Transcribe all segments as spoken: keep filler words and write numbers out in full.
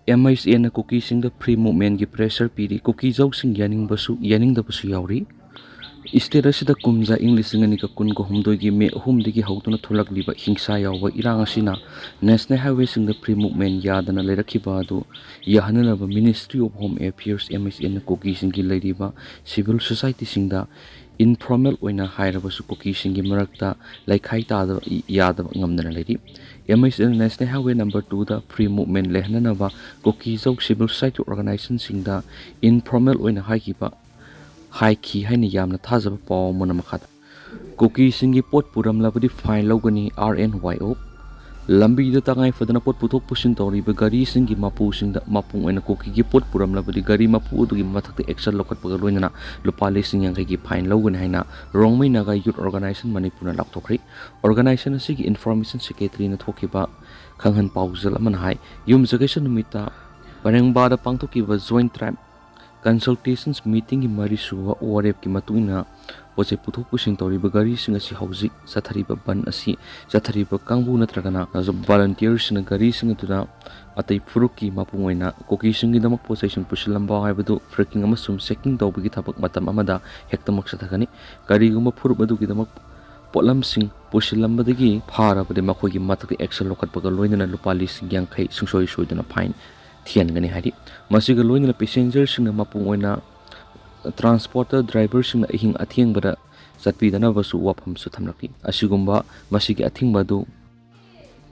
M H ꯑꯦꯅ ꯀꯨꯀꯤꯁꯤꯡꯗ free ꯃꯨꯚꯃꯦꯟꯒꯤ pressure ꯄꯤꯔꯤ꯫ ꯀꯨꯀꯤꯖꯧꯁꯤꯡ ꯌꯥꯅꯤꯡꯕꯁꯨ, ꯌꯥꯅꯤꯡꯗꯕꯁꯨ ꯌꯥꯎꯔꯤ꯫ ꯁ꯭ꯇꯦꯠ ꯑꯁꯤꯗ ꯀꯨꯝꯖꯥ ꯏꯪ ꯂꯤꯁꯤꯡ ꯑꯅꯤꯒ ꯀꯨꯟꯒ ꯍꯨꯝꯗꯣꯏꯒꯤ ꯃꯦ ꯑꯍꯨꯝꯗꯒꯤ ꯍꯧꯗꯨꯅ ꯊꯣꯛꯂꯛꯂꯤꯕ ꯍꯤꯡꯁꯥ ꯌꯥꯎꯕ ꯏꯔꯥꯡ ꯑꯁꯤꯅ ꯅꯦꯁꯅꯦꯜ ꯍꯥꯏꯋꯦꯁꯤꯡꯗ ꯐ꯭ꯔꯤ ꯃꯨꯚꯃꯦꯟ ꯌꯥꯗꯅ ꯂꯩꯔꯛꯈꯤꯕ ꯑꯗꯨ ꯌꯥꯍꯟꯅꯅꯕ Ministry of Home Affairs, M H ꯑꯦꯅ ꯀꯨꯀꯤꯁꯤꯡꯒꯤ ꯂꯩꯔꯤꯕ ꯁꯤꯚꯤꯜ ꯁꯣꯁꯥꯏꯇꯤꯁꯤꯡꯗ ꯏꯟꯐꯣꯔꯃꯦꯜ ꯑꯣꯏꯅ ꯍꯥꯏꯔꯕꯁꯨ ꯀꯨꯀꯤꯁꯤꯡꯒꯤ ꯃꯔꯛꯇ ꯂꯩꯈꯥꯏ ꯇꯥꯗꯕ, ꯌꯥꯗꯕ ꯉꯝꯗꯅ ꯂꯩꯔꯤ꯫ M H N national highway number ꯇꯨꯗ ꯐ꯭ꯔꯤ ꯃꯨꯚꯃꯦꯟ ꯂꯩꯍꯟꯅꯅꯕ ꯀꯨꯀꯤꯖꯧ ꯁꯤꯚꯤꯜ ꯁꯣꯁꯥꯏꯇꯤ ꯑꯣꯔꯒꯅꯥꯏꯖꯦꯁꯟꯁꯤꯡꯗ ꯏꯟꯐꯣꯔꯃꯦꯜ ꯑꯣꯏꯅ ꯍꯥꯏꯈꯤꯕ, ꯍꯥꯏꯈꯤ ꯍꯥꯏꯅ ꯌꯥꯝꯅ ꯊꯥꯖꯕ ꯄꯥꯎ ꯑꯃꯅ ꯃꯈꯥꯗ, ꯀꯨꯀꯤꯁꯤꯡꯒꯤ ꯄꯣꯠ ꯄꯨꯔꯝꯂꯕꯗꯤ ꯐꯥꯏꯟ ꯂꯧꯒꯅꯤ, ꯑꯥꯔ ꯑꯦꯟ ꯋꯥꯏ ꯑꯣ꯫ ꯂꯝꯕꯤꯗ ꯇꯉꯥꯏ ꯐꯗꯅ ꯄꯣꯠ ꯄꯨꯊꯣꯛ ꯄꯨꯁꯤꯟ ꯇꯧꯔꯤꯕ ꯒꯥꯔꯤꯁꯤꯡꯒꯤ ꯃꯄꯨꯁꯤꯡꯗ, ꯃꯄꯨꯡ ꯑꯣꯏꯅ ꯀꯨꯀꯤꯒꯤ ꯄꯣꯠ ꯄꯨꯔꯝꯂꯕꯗꯤ ꯒꯥꯔꯤ ꯃꯄꯨ ꯑꯗꯨꯒꯤ ꯃꯊꯛꯇ ꯑꯦꯛꯁꯟ ꯂꯧꯈꯠꯄꯒ ꯂꯣꯏꯅꯅ ꯂꯨꯄꯥ ꯂꯤꯁꯤꯡ ꯌꯥꯡꯈꯩꯒꯤ ꯐꯥꯏꯟ ꯂꯧꯒꯅꯤ ꯍꯥꯏꯅ ꯔꯣꯡꯃꯩ ꯅꯥꯒꯥ ꯌꯨꯠ ꯑꯣꯔꯒꯅꯥꯏꯖꯦꯁꯟ ꯃꯅꯤꯄꯨꯔꯅ ꯂꯥꯎꯊꯣꯛꯈ꯭ꯔꯤ꯫ ꯑꯣꯔꯒꯅꯥꯏꯖꯦꯁꯟ ꯑꯁꯤꯒꯤ ꯏꯟꯐꯣꯔꯃꯦꯁꯟ ꯁꯦꯀ꯭ꯔꯦꯇꯔꯤꯅ ꯊꯣꯛꯈꯤꯕ ꯈꯪꯍꯟ ꯄꯥꯎꯖꯦꯜ ꯑꯃꯅ ꯍꯥꯏ, ꯌꯨꯝꯁꯀꯩꯁ ꯅꯨꯃꯤꯠꯇ ꯄꯔꯦꯡꯕꯥꯗ ꯄꯥꯡꯊꯣꯛꯈꯤꯕ ꯖꯣꯏꯟ ꯇ꯭ꯔꯥꯏꯕ ꯀꯟꯁꯜꯇꯦꯁꯟꯁ ꯃꯤꯇꯤꯡꯒꯤ ꯃꯔꯤꯁꯨꯕ ꯋꯥꯔꯦꯞꯀꯤ ꯃꯇꯨꯡ ꯏꯟꯅ ꯄꯣꯠ ꯆꯩ ꯄꯨꯊꯣꯛ ꯄꯨꯁꯤꯟ ꯇꯧꯔꯤꯕ ꯒꯥꯔꯤꯁꯤꯡ ꯑꯁꯤ ꯍꯧꯖꯤꯛ ꯆꯠꯊꯔꯤꯕ ꯕꯟ ꯑꯁꯤ ꯆꯠꯊꯔꯤꯕ ꯀꯥꯡꯕꯨ ꯅꯠꯇ꯭ꯔꯒꯅ ꯚꯣꯂꯨꯟꯇꯤꯌꯔꯁꯤꯡꯅ ꯒꯥꯔꯤꯁꯤꯡ ꯑꯗꯨꯗ ꯑꯇꯩ ꯐꯨꯔꯨꯞꯀꯤ ꯃꯄꯨꯡ ꯑꯣꯏꯅ ꯀꯨꯀꯤꯁꯤꯡꯒꯤꯗꯃꯛ ꯄꯣꯠ ꯆꯩꯁꯤꯡ ꯄꯨꯁꯤꯜꯂꯝꯕ ꯍꯥꯏꯕꯗꯨ ꯐ꯭ꯔꯦꯀꯤꯡ ꯑꯃꯁꯨꯡ ꯆꯦꯀꯤꯡ ꯇꯧꯕꯒꯤ ꯊꯕꯛ ꯃꯇꯝ ꯑꯃꯗ ꯍꯦꯛꯇꯃꯛ ꯆꯠꯊꯒꯅꯤ꯫ ꯀꯔꯤꯒꯨꯝꯕ ꯐꯨꯔꯨꯞ ꯑꯗꯨꯒꯤꯗꯃꯛ ꯄꯣꯠꯂꯝꯁꯤꯡ ꯄꯨꯁꯤꯜꯂꯝꯕꯗꯒꯤ ꯐꯥꯔꯕꯗꯤ ꯃꯈꯣꯏꯒꯤ ꯃꯊꯛꯇ ꯑꯦꯛꯁꯟ ꯂꯧꯈꯠꯄꯒ ꯂꯣꯏꯅꯅ ꯂꯨꯄꯥ ꯂꯤꯁꯤꯡ ꯌꯥꯡꯈꯩ ꯁꯨꯡꯁꯣꯏ ꯁꯣꯏꯗꯅ ꯐꯥꯏꯟ ꯊꯤꯍꯟꯒꯅꯤ ꯍꯥꯏꯔꯤ꯫ ꯃꯁꯤꯒ ꯂꯣꯏꯅꯅ ꯄꯦꯁꯦꯟꯖꯔꯁꯤꯡꯅ ꯃꯄꯨꯡ ꯑꯣꯏꯅ ꯇ꯭ꯔꯥꯟꯁꯄꯣꯔꯇꯔ ꯗ꯭ꯔꯥꯏꯚꯔꯁꯤꯡꯅ ꯑꯍꯤꯡ ꯑꯊꯦꯡꯕꯗ ꯆꯠꯄꯤꯗꯅꯕꯁꯨ ꯋꯥꯐꯝꯁꯨ ꯊꯝꯂꯛꯂꯤ꯫ ꯑꯁꯤꯒꯨꯝꯕ ꯃꯁꯤꯒꯤ ꯑꯊꯤꯡꯕ ꯑꯗꯨ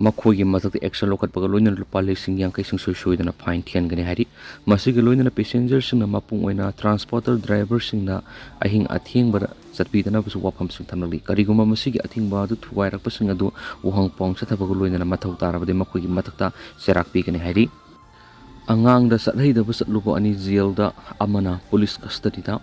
ꯃꯈꯣꯏꯒꯤ ꯃꯊꯛꯇ ꯑꯦꯛꯁꯟ ꯂꯧꯈꯠꯄꯒ ꯂꯣꯏꯅꯅ ꯂꯨꯄꯥ ꯂꯤꯁꯤꯡ ꯌꯥꯡꯈꯩ ꯁꯨꯡꯁꯣꯏ ꯁꯣꯏꯗꯅ ꯐꯥꯏꯟ ꯊꯤꯍꯟꯒꯅꯤ ꯍꯥꯏꯔꯤ꯫ ꯃꯁꯤꯒ ꯂꯣꯏꯅꯅ ꯄꯦꯁꯦꯟꯖꯔꯁꯤꯡꯅ ꯃꯄꯨꯡ ꯑꯣꯏꯅ ꯇ꯭ꯔꯥꯟꯁꯄꯣꯔꯇꯔ ꯗ꯭ꯔꯥꯏꯚꯔꯁꯤꯡꯅ ꯑꯍꯤꯡ ꯑꯊꯦꯡꯕꯗ ꯆꯠꯄꯤꯗꯅꯕꯁꯨ ꯋꯥꯐꯝꯁꯤꯡ ꯊꯝꯂꯛꯂꯤ꯫ ꯀꯔꯤꯒꯨꯝꯕ ꯃꯁꯤꯒꯤ ꯑꯊꯤꯡꯕ ꯑꯗꯨ ꯊꯨꯒꯥꯏꯔꯛꯄꯁꯤꯡ ꯑꯗꯨ ꯎꯍꯪ ꯄꯥꯎꯪ ꯆꯠꯊꯕꯒ ꯂꯣꯏꯅꯅ ꯃꯊꯧ ꯇꯥꯔꯕꯗꯤ ꯃꯈꯣꯏꯒꯤ ꯃꯊꯛꯇ ꯆꯩꯔꯥꯛ ꯄꯤꯒꯅꯤ ꯍꯥꯏꯔꯤ꯫ ꯑꯉꯥꯡꯗ ꯆꯠꯍꯩꯗꯕ ꯆꯠꯂꯨꯕ ꯑꯅꯤ ꯖꯦꯜꯗ, ꯑꯃꯅ ꯄꯨꯂꯤꯁ ꯀꯁꯇꯗꯤꯗ꯫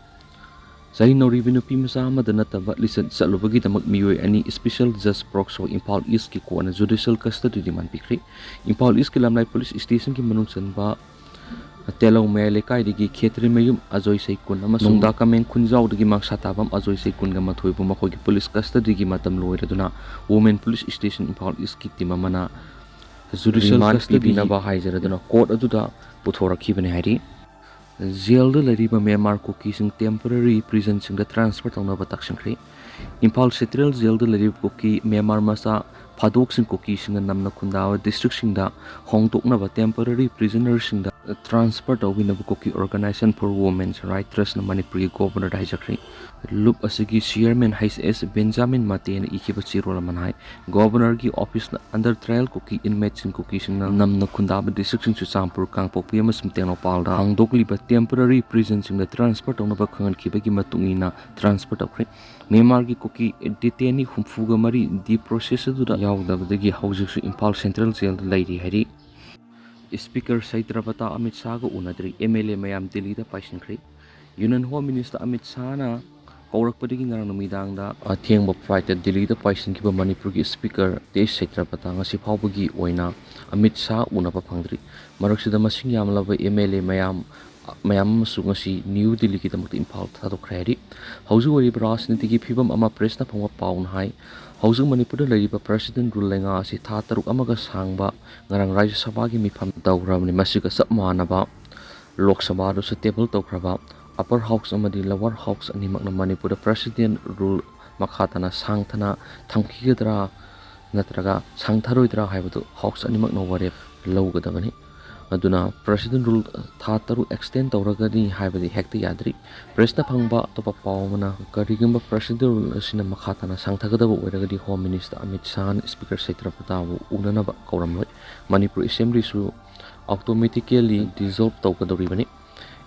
ꯆꯍꯤ ꯅꯧꯔꯤꯕꯤ ꯅꯨꯄꯤ ꯃꯆꯥ ꯑꯃꯗ ꯅꯠꯇꯕ ꯂꯤꯆꯠ ꯆꯠꯂꯨꯕꯒꯤꯗꯃꯛ ꯃꯤꯑꯣꯏ ꯑꯅꯤ ꯁ꯭ꯄꯦꯁꯦꯜ ꯖꯖ ꯄꯣꯛꯁꯣ ꯏꯝꯐꯥꯜ ꯏꯁꯀꯤ ꯀꯣꯔꯠꯅ ꯖꯨꯗꯤꯁꯤꯌꯦꯜ ꯀꯁꯇꯗꯤ ꯔꯤꯃꯥꯟ ꯄꯤꯈ꯭ꯔꯦ꯫ ꯏꯝꯐꯥꯜ ꯏꯁꯀꯤ ꯂꯝꯂꯥꯏ ꯄꯨꯂꯤꯁ ꯁ꯭ꯇꯦꯁꯟꯒꯤ ꯃꯅꯨꯡ ꯆꯟꯕ ꯇꯦꯂꯧ ꯃꯌꯥꯏ ꯂꯩꯀꯥꯏꯗꯒꯤ ꯈꯦꯇ꯭ꯔꯤꯃꯌꯨꯝ ꯑꯖꯣꯏ ꯁꯩꯀꯨꯟ ꯑꯃꯁꯨꯡ ꯅꯣꯡꯗꯥ ꯀꯃꯦꯡ ꯈꯨꯟꯖꯥꯎꯗꯒꯤ ꯃꯥꯡꯁꯥ ꯇꯥꯕꯝ ꯑꯖꯣꯏ ꯁꯩꯀꯨꯟꯒ ꯃꯊꯣꯏꯕꯨ ꯃꯈꯣꯏꯒꯤ ꯄꯨꯂꯤꯁ ꯀꯁꯇꯗꯤꯒꯤ ꯃꯇꯝ ꯂꯣꯏꯔꯗꯨꯅ ꯋꯨꯃꯦꯟ ꯄꯨꯂꯤꯁ ꯁ꯭ꯇꯦꯁꯟ ꯏꯝꯐꯥꯜ ꯏꯁꯀꯤ ꯇꯤꯝ ꯑꯃꯅ ꯖꯨꯗꯤꯁꯤꯌꯦꯜ ꯀꯁꯇꯗꯤ ꯄꯤꯕꯤꯅꯕ ꯍꯥꯏꯖꯔꯗꯨꯅ ꯀꯣꯔꯠ ꯑꯗꯨꯗ ꯄꯨꯊꯣꯔꯛꯈꯤꯕꯅꯤ ꯍꯥꯏꯔꯤ꯫ ꯖꯦꯜꯗ ꯂꯩꯔꯤꯕ ꯃ꯭ꯌꯥꯟꯃꯥꯔ ꯀꯨꯀꯤꯁꯤꯡ ꯇꯦꯝꯄꯔꯔꯤ ꯄ꯭ꯔꯤꯖꯟꯁꯤꯡꯗ ꯇ꯭ꯔꯥꯟꯁꯐꯔ ꯇꯧꯅꯕ ꯇꯛꯁꯤꯟꯈ꯭ꯔꯦ꯫ ꯏꯝꯐꯥꯜ ꯁꯦꯟꯇ꯭ꯔꯦꯜ ꯖꯦꯜꯗ ꯂꯩꯔꯤꯕ ꯀꯨꯀꯤ ꯃ꯭ꯌꯥꯟꯃꯥꯔ ꯃꯆꯥ ꯐꯥꯗꯣꯛꯁꯤꯡ ꯀꯨꯀꯤꯁꯤꯡꯅ ꯅꯝꯅ ꯈꯨꯟꯗꯥꯕ ꯗꯤꯁꯇ꯭ꯔꯤꯛꯁꯤꯡꯗ ꯍꯣꯡꯗꯣꯛꯅꯕ ꯇꯦꯝꯄꯔꯔꯤ ꯄ꯭ꯔꯤꯖꯅꯔꯁꯤꯡꯗ ꯇ꯭ꯔꯥꯟꯁꯐꯔ ꯇꯧꯕꯤꯅꯕ ꯀꯨꯀꯤ Organisation for Women's Rights Trustꯅ ꯃꯅꯤꯄꯨꯔꯒꯤ ꯒꯣꯕꯔꯅꯔꯗ ꯍꯥꯏꯖꯈ꯭ꯔꯦ꯫ ꯂꯨꯞ ꯑꯁꯤꯒꯤ ꯆꯤꯌꯔꯃꯦꯟ ꯍꯩꯆ ꯑꯦꯁ ꯕꯦꯟꯖꯥꯃꯤꯟ ꯃꯇꯦꯅ ꯏꯈꯤꯕ ꯆꯦꯔꯣꯜ ꯑꯃꯅ ꯍꯥꯏ, ꯒꯣꯕꯔꯅꯔꯒꯤ ꯑꯣꯐꯤꯁꯅ ꯑꯟꯗꯔ ꯇ꯭ꯔꯥꯌꯦꯜ ꯀꯨꯀꯤ ꯏꯟꯃꯦꯠꯁꯤꯡ ꯀꯨꯀꯤꯁꯤꯡꯅ ꯅꯝꯅ ꯈꯨꯟꯗꯥꯕ ꯗꯤꯁꯇ꯭ꯔꯤꯛꯁꯤꯡ ꯆꯨꯔꯆꯥꯟꯄꯨꯔ, ꯀꯥꯡꯄꯣꯛꯄꯤ ꯑꯃꯁꯨꯡ ꯇꯦꯡꯅꯧꯄꯥꯜꯗ ꯍꯥꯡꯗꯣꯛꯂꯤꯕ ꯇꯦꯝꯄꯔꯔꯤ ꯄ꯭ꯔꯤꯖꯟꯁꯤꯡꯗ ꯇ꯭ꯔꯥꯟꯁꯐꯔ ꯇꯧꯅꯕ ꯈꯪꯍꯟꯈꯤꯕꯒꯤ ꯃꯇꯨꯡ ꯏꯟꯅ ꯇ꯭ꯔꯥꯟꯁꯐꯔ ꯇꯧꯈ꯭ꯔꯦ꯫ ꯃ꯭ꯌꯥꯟꯃꯥꯔꯒꯤ ꯀꯨꯀꯤ ꯗꯤꯇꯦꯅꯤ ꯍꯨꯝꯐꯨꯒ ꯃꯔꯤ ꯗꯤ ꯄ꯭ꯔꯣꯁꯦꯁ ꯑꯗꯨꯗ ꯌꯥꯎꯗꯕꯗꯒꯤ ꯍꯧꯖꯤꯛꯁꯨ ꯏꯝꯐꯥꯜ ꯁꯦꯟꯇ꯭ꯔꯦꯜ ꯖꯦꯜꯗ ꯂꯩꯔꯤ ꯍꯥꯏꯔꯤ꯫ ꯁ꯭ꯄꯤꯀꯔ ꯁꯩꯇ꯭ꯔꯄꯇꯥ ꯑꯃꯤꯠ ꯁꯥꯍꯒ ꯎꯅꯗ꯭ꯔꯤ꯫ ꯑꯦꯝ ꯑꯦꯜ ꯑꯦ ꯃꯌꯥꯝ ꯗꯤꯜꯂꯤꯗ ꯄꯥꯏꯁꯤꯟꯈ꯭ꯔꯦ꯫ ꯌꯨꯅꯤꯌꯟ ꯍꯣꯝ ꯃꯤꯅꯤꯁꯇꯔ ꯑꯃꯤꯠ ꯁꯥꯍꯅ ꯀꯧꯔꯛꯄꯗꯒꯤ ꯉꯔꯥꯡ ꯅꯨꯃꯤꯗꯥꯡꯗ ꯑꯊꯦꯡꯕ ꯐ꯭ꯂꯥꯏꯠꯇ ꯗꯤꯜꯂꯤꯗ ꯄꯥꯏꯁꯤꯟꯈꯤꯕ ꯃꯅꯤꯄꯨꯔꯒꯤ ꯁ꯭ꯄꯤꯀꯔ ꯇꯦꯖ ꯁꯩꯇ꯭ꯔꯄꯇꯥ ꯉꯁꯤ ꯐꯥꯎꯕꯒꯤ ꯑꯣꯏꯅ ꯑꯃꯤꯠ ꯁꯥꯍ ꯎꯅꯕ ꯐꯪꯗ꯭ꯔꯤ꯫ ꯃꯔꯛꯁꯤꯗ ꯃꯁꯤꯡ ꯌꯥꯝꯂꯕ ꯑꯦꯝ ꯑꯦꯜ ꯑꯦ ꯃꯌꯥꯝ, ꯃꯌꯥꯝ ꯑꯃꯁꯨ ꯉꯁꯤ ꯅ꯭ꯌꯨ ꯗꯤꯜꯂꯤꯒꯤꯗꯃꯛꯇ ꯏꯝꯐꯥꯜ ꯊꯥꯗꯣꯛꯈ꯭ꯔꯦ ꯍꯥꯏꯔꯤ꯫ ꯍꯧꯖꯤꯛ ꯑꯣꯏꯔꯤꯕ ꯔꯥꯖꯅꯤꯇꯤꯒꯤ ꯐꯤꯕꯝ ꯑꯃ ꯄ꯭ꯔꯦꯁꯅ ꯐꯪꯕ ꯄꯥꯎꯅ ꯍꯥꯏ, ꯍꯧꯖꯤꯛ ꯃꯅꯤꯄꯨꯔꯗ ꯂꯩꯔꯤꯕ ꯄ꯭ꯔꯁꯤꯗꯦꯟ ꯔꯨꯜ ꯂꯩꯉꯥꯛ ꯑꯁꯤ ꯊꯥ ꯇꯔꯨꯛ ꯑꯃꯒ ꯁꯥꯡꯕ ꯉꯔꯥꯡ ꯔꯥꯖ꯭ꯌ ꯁꯚꯥꯒꯤ ꯃꯤꯐꯝ ꯇꯧꯈ꯭ꯔꯕꯅꯤ꯫ ꯃꯁꯤꯒ ꯆꯞ ꯃꯥꯟꯅꯕ ꯂꯣꯛ ꯁꯚꯥꯗꯨꯁꯨ ꯇꯦꯕꯜ ꯇꯧꯈ꯭ꯔꯕ꯫ ꯑꯄꯔ ꯍꯥꯎꯁ ꯑꯃꯗꯤ ꯂꯋꯔ ꯍꯥꯎꯁ ꯑꯅꯤꯃꯛꯅ ꯃꯅꯤꯄꯨꯔꯗ ꯄ꯭ꯔꯁꯤꯗꯦꯟ ꯔꯨꯜ ꯃꯈꯥ ꯇꯥꯅ ꯁꯥꯡꯊꯅ ꯊꯝꯈꯤꯒꯗ꯭ꯔꯥ ꯅꯠꯇ꯭ꯔꯒ ꯁꯥꯡꯊꯔꯣꯏꯗ꯭ꯔꯥ ꯍꯥꯏꯕꯗꯨ ꯍꯥꯎꯁ ꯑꯅꯤꯃꯛꯅ ꯋꯥꯔꯦꯞ ꯂꯧꯒꯗꯕꯅꯤ꯫ ꯑꯗꯨꯅ ꯄ꯭ꯔꯁꯤꯗꯦꯟ ꯔꯨꯜ ꯊꯥ ꯇꯔꯨꯛ ꯑꯦꯛꯁꯇꯦꯟ ꯇꯧꯔꯒꯅꯤ ꯍꯥꯏꯕꯗꯤ ꯍꯦꯛꯇ ꯌꯥꯗ꯭ꯔꯤ꯫ ꯄ꯭ꯔꯦꯁꯇ ꯐꯪꯕ ꯑꯇꯣꯞꯄ ꯄꯥꯎ ꯑꯃꯅ, ꯀꯔꯤꯒꯨꯝꯕ ꯄ꯭ꯔꯁꯤꯗꯦꯟ ꯔꯨꯜ ꯑꯁꯤꯅ ꯃꯈꯥ ꯇꯥꯅ ꯁꯥꯡꯊꯒꯗꯕ ꯑꯣꯏꯔꯒꯗꯤ ꯍꯣꯝ ꯃꯤꯅꯤꯁꯇꯔ ꯑꯃꯤꯠ ꯁꯥꯍꯅ ꯁ꯭ꯄꯤꯀꯔ ꯁꯩꯇ꯭ꯔꯄꯇꯥꯕꯨ ꯎꯅꯅꯕ ꯀꯧꯔꯝꯂꯣꯏ꯫ ꯃꯅꯤꯄꯨꯔ ꯑꯦꯁꯦꯝꯕ꯭ꯂꯤꯁꯨ ꯑꯣꯇꯣꯃꯦꯇꯤꯀꯦꯜꯂꯤ ꯗꯤꯖꯣꯜꯕ ꯇꯧꯒꯗꯧꯔꯤꯕꯅꯤ꯫